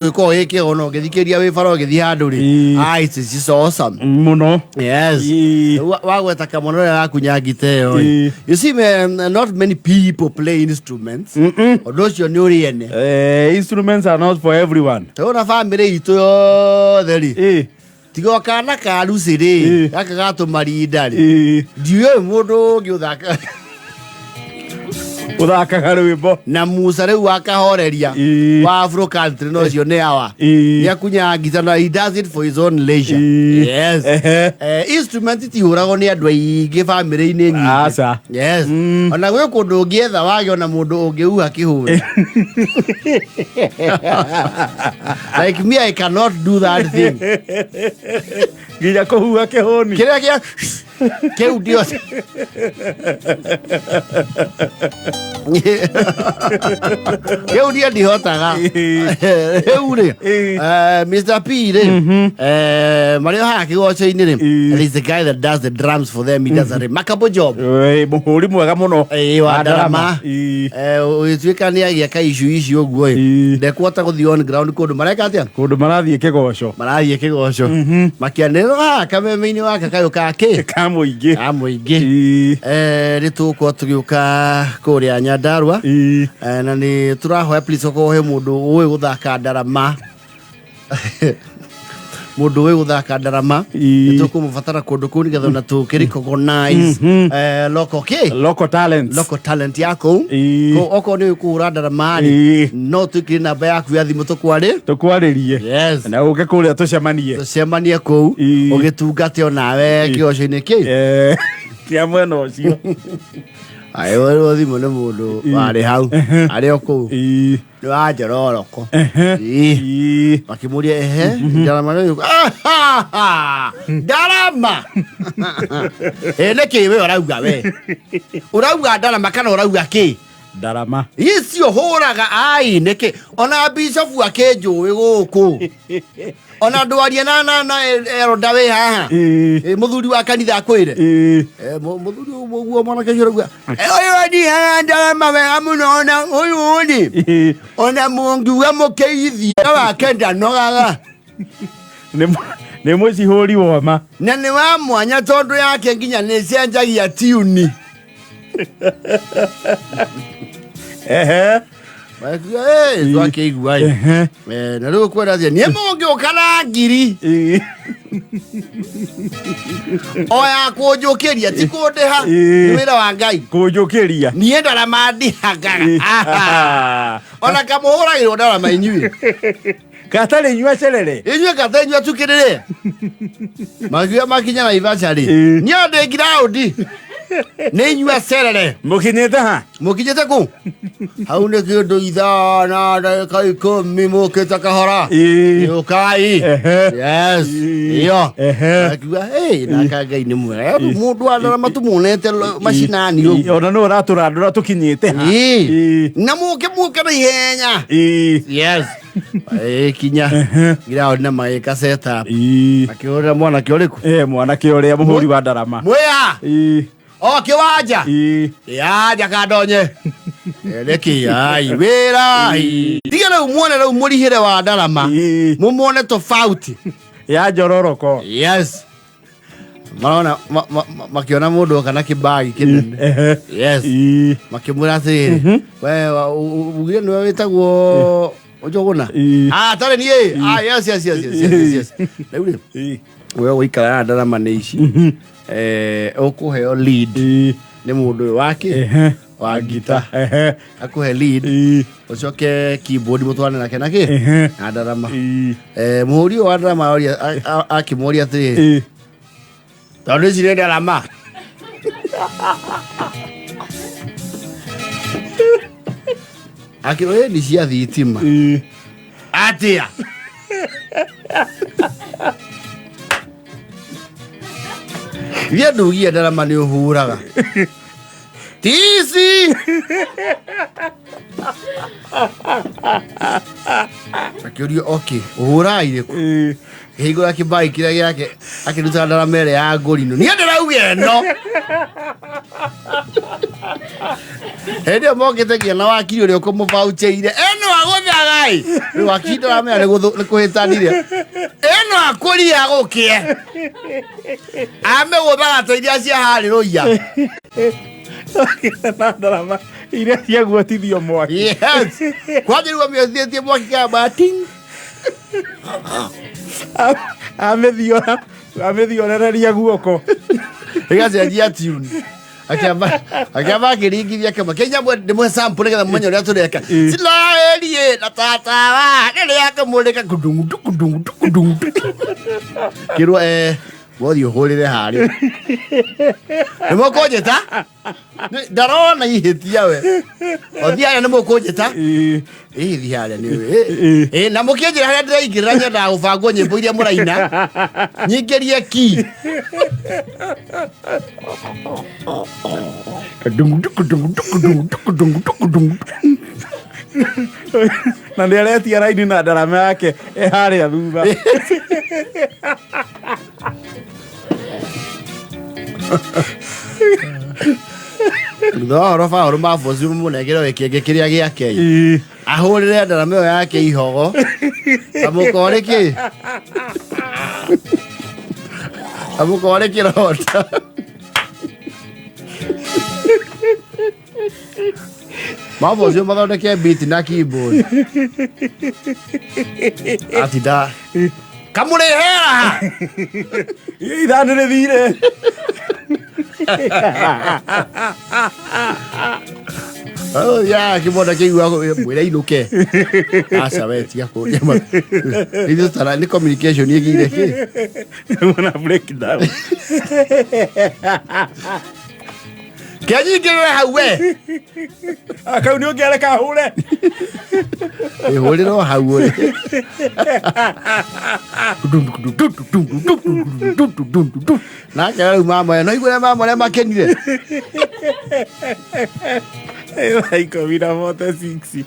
Gĩkoragwo gĩ kĩega ona ũngĩthikĩrĩria wĩ bara ũgĩthiĩ handũ rĩ. Ĩĩ. Ah, it's just awesome. Mũno. Yes. Ĩĩ. Wagweta kamwana ũrĩa arakunya ngita ĩyo ĩ. Ĩĩ. You see, man, not many people play instruments. Ũndũ ũcio nĩ ũrĩ ene. Instruments are not for everyone. Tondũ na bamĩrĩ itũ yothe rĩ, Ĩĩ. tiga o kana ka Lucy rĩ, Ĩĩ. gaka gatũmarinda rĩ, Ĩĩ. ndiũĩ mũndũ ũngĩ ũthaka Ũthakaga rwĩmbo. Na Musa rĩu akahoreria Ĩĩ. wa Afro country no ũcio nĩ awa. Ĩĩ. Nĩ akunyaga ngita na he does it for his own leisure. Ĩĩ. Yes. Ehe. Instrument itihũragwo nĩ andũ aingĩ bamĩrĩ-inĩ nyingĩ. Aca. Yes. Ona gwĩ kũndũ ũngĩetha wage ona mũndũ ũngĩhuha kĩhũri. Like me, I cannot do that thing. Nginya kũhuha kĩhũni. Kĩrĩa gĩa kĩu ndio kĩu niĩ ndihotaga rĩu rĩ. Ĩĩ. Mr. P rĩ, marĩ o haha kĩgoco-inĩ rĩ, Ĩĩ. there is the guy that does the drums for them. He does a remarkable job. Ĩĩ, mũhũri mwega mũno. Ĩĩ, wa ndarama. Ĩĩ. Ũgĩtuĩka nĩ agĩa ka issue ici ũguo ĩ, Ĩĩ. ndekuhota gũthiĩ on ground kũndũ mareka atĩa. Kũndũ marathiĩ kĩgoco. Marathiĩ kĩgoco makĩanĩrĩra haha kameme-inĩ waka kayũ ka kĩ ka mũingĩ. Ka mũingĩ. Ĩĩ. Nĩ tũgũkorwo tũgĩũka kũrĩa Nyandarua. Ĩĩ. Na nĩ tũrahoya please okorwo he mũndũ ũĩ gũthaka ndarama, mũndũ ũĩ gũthaka ndarama, Ĩĩ. nĩ tũkũmũbatara kũndũ kũu nĩgetha ona tũkĩ recognize local kĩ Local talents. Local talent ya kũu. Ĩĩ. Okorwo nĩ ũĩ kũhũra ndarama rĩ, Ĩĩ. no twĩkĩre namba yaku ya thimũ tũkwarĩ Tũkwarĩrie. Yes. Na ũke kũrĩa tũcemanie. Tũcemanie kũu. Ĩĩ. Ũgĩtungate onawe kĩgoco-inĩ kĩ Kĩa mwena ũcio. Ahũrĩrwo thimũ nĩ mũndũ warĩ hau arĩ o kũu. Ĩĩ. Nĩ wa Njororoko. Ehe. Ĩĩ. Ĩĩ. Makĩmũria, ehe, ndarama nĩ ũyũ? Ah, ndarama ĩ nĩkĩ we ũrauga? We ũrauga ndarama kana ũrauga kĩ? Ndarama. Icio hũraga ai nĩkĩ ona bishofu akĩnjũĩ gũkũ ona ndwarie na eroda wĩ haha. Ĩĩ. Ĩ, mũthuri wa kanitha akwĩre. Ĩĩ. Mũthuri ũguo mwanake ũcio ũrauga, "Eh, ũyũ athiaga ndarama wega mũno ona ũyũ rĩ, Ĩĩ. ona mũngiuga mũkĩithia wake ndanogaga." Nĩ mũcihũri woma. Na nĩ wa mwanya tondũ yake nginya nĩ cenjagia tiuni. Ehe. Makiuga, "Eh, twakĩigua ĩ." Ehe. Na rĩu kwenda atĩa niĩ mũngĩũka na ngiri o ya kũnjũkĩria ti kũndĩha. Ĩĩ. Nĩ wĩra wa Ngai. Kũnjũkĩria. Niĩ ndarama ndihangaga ona kamũhũragĩrwo ndarama inyuĩ. Gatarĩ inyua cerere. Inyuĩ kata inyuĩ atukĩrĩre makiuga makinya Naivasha rĩ, Ĩĩ. niĩ ndĩ ngiraũndi nĩ inyua cerere. Mũkinyĩte ha? Mũkinyĩte kũ hau nĩ kĩndũ ithaa na ndagĩka 10 mũkĩte kahora. Ĩĩ. Ũkai. Ehe. Yes. Ĩĩ. Iyo. Ehe. Akiuga, "Hey, naka Ngai nĩ mwega mũndũ wa ndarama tũmuonete macinani ũguo." Ona nĩ ũratũrandũra tũkinyĩte ha. Ĩĩ. Ĩĩ. Na mũke mũke na ihenya. Ĩĩ. Yes. Ĩkinya ngiraũndi na magĩka setup. Ĩĩ. Akĩhũrĩra mwanake ũrĩkũ? Mwanake ũrĩa mũhũri wa ndarama. Mwĩha? Ĩĩ. O kĩwanja. Ĩĩ. Yanja kandonye nĩkĩ ai wĩra ai. Tiga rĩu muone rĩu mũrihĩre wa ndarama. Ĩĩ. Mũmuone tofauti ya Njororoko. Yes, marona makĩona mũndũ oka na kĩbagi kĩnene. Ehe. Yes. Ĩĩ. Makĩmwĩra atĩrĩrĩ, we ugire nĩwe wĩtagwo Njũgũna? Ĩĩ. Ah, tarĩ niĩ. Ah, yes, yes, yes, yes, yes, yes. Rĩu rĩ, Ĩĩ. we ũgũikara na ndarama nĩ ici. Ũkũheo lead Ĩĩ. nĩ mũndũ ũyũ wake Ehe. wa ngita. Ehe. Akũhe lead, Ĩĩ. ũcoke keyboard mũtwarane nake na kĩ Ehe. na ndarama. Ĩĩ. Mũhũri ũyũ wa ndarama akĩmũria atĩrĩrĩ, Ĩĩ. tondũ ici nĩ ndarama akĩrwo nĩ cia thitima. Ĩĩ. Atĩa ithe ndugie ndarama nĩ ũhuraga tici. Akĩũrio okay, ũhũraga irĩkũ? Kĩhingũra kĩmbai kĩrĩa gĩake akĩruta ndarama ĩrĩa ya ngũrinũ. Niĩ ndĩrauga ĩno. Hĩndĩ ĩyo mokĩte nginya na wakiri ũrĩa ũkũmũbauchĩire. Ĩno agũthaga ĩ. Rĩu wakiri ndaramenya nĩ kũhĩtanire. Ĩno akũria gũkĩe. Amĩgũthaga ta iria cia harĩ rũiya. Na ndarama iria ciaguotithio mwaki. Yes. Kwanja rĩu amĩothĩtie mwaki kamba ting. Amĩthiora amĩthiorereria guoko. Ĩgacenjia tune. Akĩamba akĩamba akĩringithia kĩmwe. Kenya mwe ndĩmũhe sample nĩgetha mũmenye ũrĩa tũreka. Silaerie na tatawa rĩrĩa akĩmũrĩka kudungu kudungu kudungu. Kĩrwo wothi ũhũrĩre harĩa. Nĩ mũkũnjĩta? Ndarona ihĩtia we. Othi harĩa nĩ mũkũnjĩta? Ĩĩ thiĩ harĩa nĩ ĩĩ na mũkĩnjĩra harĩa ndĩraingĩrĩra nyendaga gũbangwo nyĩmbo iria mũraina nyingĩrie ki. Na nĩ aretia raini na ndarama yake ĩ harĩa thutha. Thutha wa ũhoro baũrũ maboci mũnengere gĩkĩngĩ kĩrĩa gĩake ahũrĩre ndarama ĩyo yake ihogo amũkore kĩ amũkore kĩronda. Maboci mathondeke beat na keyboard atinda kamũrĩhera Ithaa nĩ rĩthire. Ya kĩmonda kĩigua mwĩre inũke. Aca we tiga kũria ithuĩ tara nĩ communication ĩgĩire kĩ. Mwana breakdown. Kĩanyingĩrĩre hau we. Kau nĩ ũngĩareka hũre. Ĩhũrĩre o hau ũrĩ. Nake rĩu mama no igue mama ũrĩa makenire. Thaa 10:46.